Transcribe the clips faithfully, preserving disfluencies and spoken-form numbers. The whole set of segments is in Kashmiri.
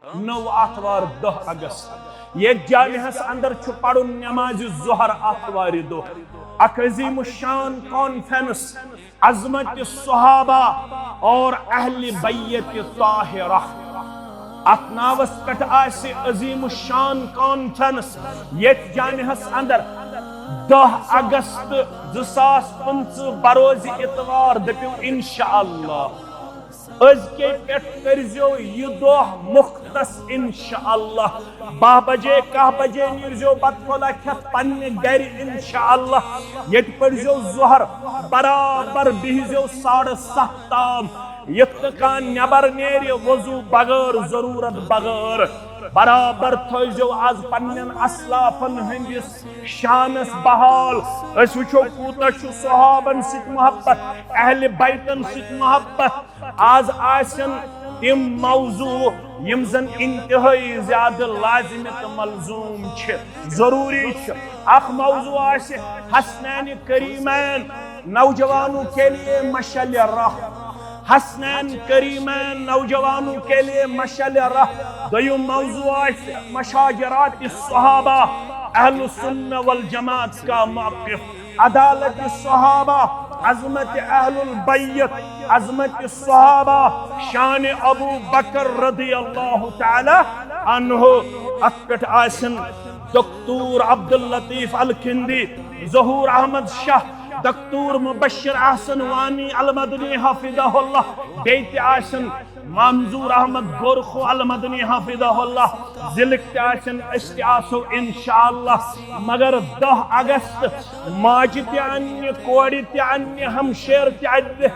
نٔو آتھوار دَہ اگست۔ ییٚتہِ جامعس اندر چھُ پرُن نمازِ ظہر آتھوارِ دۄہ۔ اکھ عظیم الشان کانفرنس، عظمت صحابہ اور اہل بیت طاہرہ۔ اتھ ناوس پٮ۪ٹھ آسہِ عظیم الشان کانفرنس۔ ییٚتہِ جامعس اندر دَہ اگست زٕ ساس پٕنٛژٕہ بروز اتوار، دٔپِو انشاءاللہ۔ أزکے پٮ۪ٹھ کٔرزیو یہِ دۄہ مختص انشاءاللہ۔ باہ بجے، کاہ بجے نیرزیو بتہٕ پھوٚلہ کھٮ۪تھ پننہِ گرِ انشاءاللہ۔ ییٚتہِ پٔرزیو ظہر، برابر بِہزیو ساڑٕ ستھ تام۔ یِتھ نہٕ کانٛہہ نٮ۪بر نیرِ وضو بغٲر، ضروٗرت بغٲر۔ برابر تھٲیزیو از پننٮ۪ن اسلافن ہٕنٛدِس شانس بحال۔ أسۍ وٕچھو کوٗتاہ چھُ صحابن سۭتۍ محبت، اہل بیتن سۭتۍ محبت۔ آز آسن تِم موضوع یِم زن انتہٲئی زیادٕ لازمِ تہٕ ملزوم چھِ، ضروٗری چھِ۔ اکھ موضوع آسہِ حسنین کریمین، نوجوانوں کے لیے مشعل راہ۔ حسنین کریمین، نوجوانوں کے لیے مشعل راہ۔ دوٚیِم موضوع آسہِ مشاجرات صحابہ، اہل السنہ والجماعت کا موقف۔ عدالت صحابہ، عظمت اہل البیت، عظمت صحابہ، شان ابو بکر رضی اللہ تعالی عنہ۔ اتھ پٮ۪ٹھ آسن دکتور عبداللطیف الکندی، ظہور احمد شاہ، دکتور مبشر احسن وانی المدنی حفظہ اللہ، بیٚیہِ تہِ آسن منظور احمد گورکھو المدنی حفظہ اللہ، ضلعٕکۍ تہِ آسن، أسۍ تہِ آسو انشاءاللہ۔ مگر دَہ اگست ماجہِ تہِ اننہِ، کورِ تہِ اننہِ، ہمشیر تہِ اننہِ،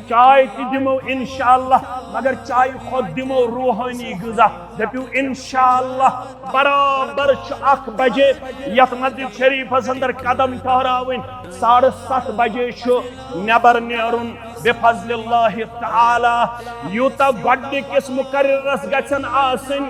چاے تہِ دِمو انشاءاللہ، مگر چایہِ کھۄتہٕ دِمو روحٲنی غذا۔ دٔپِو انشاءاللہ۔ برابر چھُ اکھ بجے یتھ مسجد شریفس اندر قدم ٹھہراوٕنۍ، ساڑٕ ستھ بجے چھُ نٮ۪بر نیرُن بفضل اللہ تعالی۔ یوٗتاہ گۄڈٕنِکِس مقررس گژھن آسٕنۍ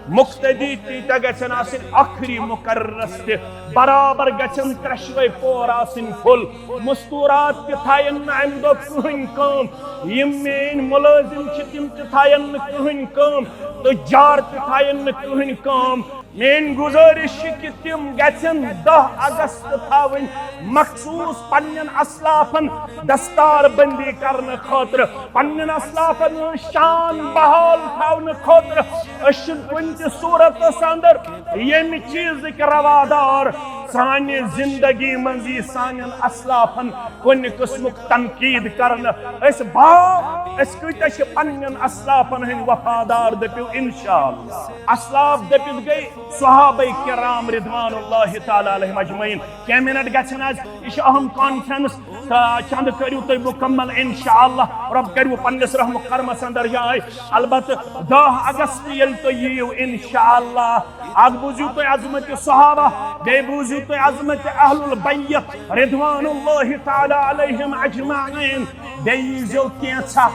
مقتدی، تیٖتیٛاہ گژھن آسٕنۍ ٲخری مقررس تہِ۔ برابر گژھن ترٛٮ۪شوَے پور آسٕنۍ full۔ مستورات تہِ تھاین نہٕ امہِ دۄہ کٕہٕنۍ کٲم۔ یِم میٲنۍ مُلٲزِم چھِ، تِم تہِ تھاین نہٕ کٕہٕنۍ کٲم۔ تجار تہِ تھاین نہٕ کٕہٕنۍ کٲم۔ میٲنۍ گُزٲرِش چھِ کہِ تِم گژھن دَہ اگست تھاوٕنۍ مخصوٗص پننٮ۪ن اسلافن دستار بندی کرنہٕ خٲطرٕ، پننٮ۪ن اسلافن ہٕنٛز شان بحال تھاونہٕ خٲطرٕ۔ أسۍ چھِنہٕ کُنہِ تہِ صوٗرتس اندر ییٚمہِ چیٖزٕکۍ روادار۔ سانہِ زندگی منٛز یی سانٮ۪ن اسلافن کُنہِ قٕسمُک تنقید کرنہٕ۔ أسۍ با، أسۍ کۭتیٛاہ چھِ پننٮ۪ن اسلافن ہٕنٛدۍ وفادار؟ دٔپِو انشاءاللہ۔ اسلاف دٔپِتھ گٔے صحابہ کرام رضوان اللہ تعالیٰ علیہم اجمعین۔ کینٛہہ منٹ گژھن از، یہِ چھِ اہم کانفرنس، تہٕ چند کٔرِو تُہۍ مکمل انشاءاللہ۔ رب کٔرِو پننِس رحم و کرمس اندر جاے۔ البتہ دَہ اگست ییٚلہِ تُہۍ یِیِو انشاءاللہ، اکھ بوٗزِو تُہۍ عظمت صحابہ، بیٚیہِ بوٗزِو تُہۍ عظمت اہل البیت رضوان اللہ تعالیٰ علیہم اجمعین۔ بیٚیہِ ییٖزیو کینٛژھا،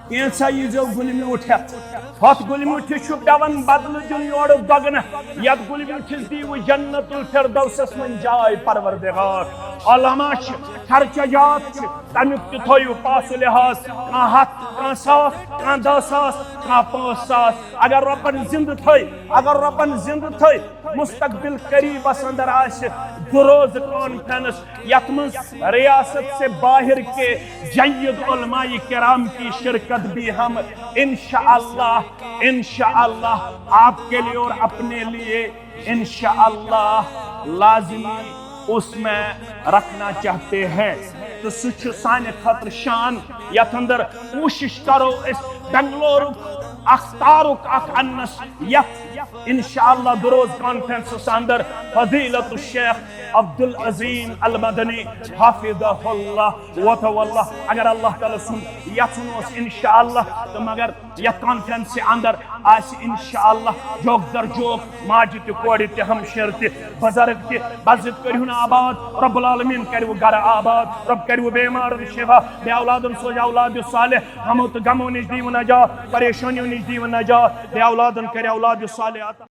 کینٛژھا ییٖزیو گُلہِ میوٗٹھ ہٮ۪تھ۔ ہۄتھ گُلہِ میوٗٹھِ چھُ پٮ۪وان بدلہٕ دیُن یورٕ دۄگنہٕ۔ یتھ گُلہِ میوٗٹھِس دِیِو جنت الفردوسس منٛز جاے پروردگار۔ علما چھِ، خرچہ جات چھِ، تمیُک تہِ تھٲیِو پاس و لحاظ۔ کانٛہہ ہتھ، کانٛہہ ساس، کانٛہہ دَہ ساس، کانٛہہ پانٛژھ ساس۔ اگر رۄبن زندٕ تھٲے، اگر رۄبن زندٕ تھٲے، مستقبل قریبس اندر آسہِ دُروز کانفرنس، یتھ منٛز ریاست سے باہر کے جید علماء کرام کی شرکت بھی ہم انشاءاللہ، انشاءاللہ آپ کے لیے اور اپنے لیے انشاءاللہ لازمی اس میں رکھنا چاہتے ہیں۔ تہٕ سُہ چھُ سانہِ خٲطرٕ شان، یتھ اندر کوٗشش کرو أسۍ بنگلورُک اکھ تعارُک اکھ اننس، یتھ انشاءاللہ دُروز کانفرنسس اندر فضیلت الشیخ عبدالعظیم المدنی حفظہ اللہ وتولہ، اگر اللہ تعالیٰ سُنٛد یژھُن اوس انشاءاللہ، تہٕ مگر یتھ کانفرنسہِ اندر آسہِ انشاءاللہ جوک در جوک، ماجہِ تہِ، کورِ تہِ، ہمشیر تہِ، بزرگ تہِ۔ بس زِد کٔرِہُن آباد، رب العالمین کَرِوٕ گرٕ آباد، رب کَرِوٕ بیمارن شفا، بے اولادن سوزِ اولاد صالح، غمو تہٕ غمو نِش دِیِوٕ نجات، پریشٲنیو نِش دِیِوٕ نجات، بے اولادن کَرِ اولاد صالح عطا۔